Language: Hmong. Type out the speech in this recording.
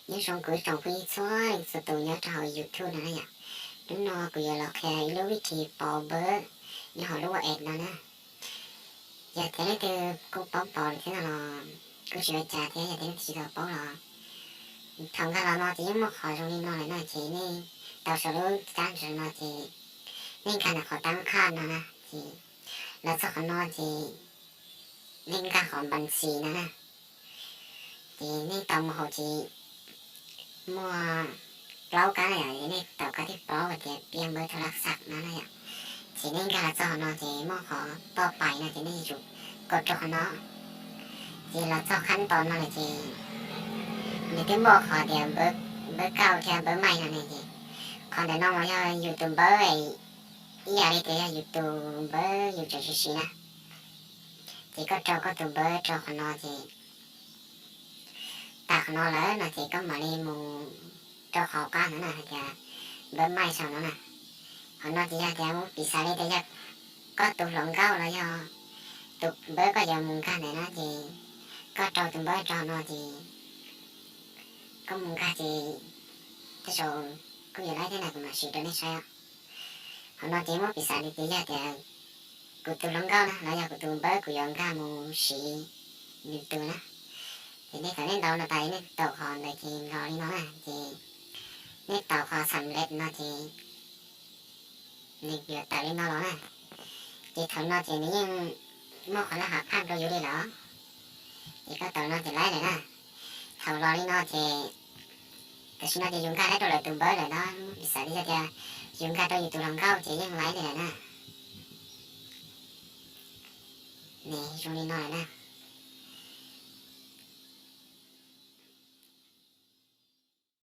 Nyob zoo kuv ib tsoom phooj ywg txhua leej txhua tus nyob rau hauv YouTube no na yom. Hnub no kuv yuav los qhia ib lub vij thi pauv npawb nyob hauv lub WhatsApp no na. Yog tias leej twg kuj paub pauv lawm thiab no los kuj tsis ua cas thiab, yog tias leej twg tsis tau paub los thaum nkag los no ces yeej muaj qhov zoo li no lawm na, ces nej tau saum lub cab ntawm no ces nej nkag ntawm qhov tab khaj no na, ces los txog qhov no ces nej nkag qhov npas ntxis no na. Ces nej tau mus hauv ces muaj plaub kab na yom, nej tau kab thib plaub tias piav npawb thaum laj xam no na yom. Ces nej nkag los txog qhov no ces muaj qhov toj pais no ces nej yuav tsum kaum rau qhov no. Ces los txog qhab tos no lawm ces nws twb muaj qhov tias npawb kauj thiab npawb maij no ne, ces qhov ntawm no mas yog yus tus npawb ib yam li tias yog yus tus npawb yus tseem siv siv na. Ces koj rau koj tus npawb rau qhov no ces tas qhov no lawm no ces koj mam li mus rau qhov qab no na, hais tias npawb maij saum no na. Qhov no ces yog tias muab piv xav li tias yog koj tus hluas nkauj los yog tus npawb koj yuav mus nkag ntawm no ces koj rau tus npawb rau no ces koj mus nkag ces tej zaum kuj yuav laib thiab na, kuv mam siv rau nej saib os. Qhov no ces muab piv xav li tias yog tias kuv tus hluas nkauj na los yog kuv tus npawb kuv yuav nkag mus siv nws tus na. Ces nej thaum nej ntaus no tas nej tau qhov ntawd ces los li no na, ces nej tau qhov xam lej no ces nws yuav tawm li no los na. Ces thaum no ces nws yeej muaj qhov laj hav phaj rau yus li lawm. Ces koj tau no ces laib lawm na. Thaum los li no ces tam sim no ces yus nkag laib rau lawv tus npawb lawm na, piv xam li yog tias yus nkag rau yus tus hluas nkauj ces yeej laib li lawm na. Nws zoo li no lawm na.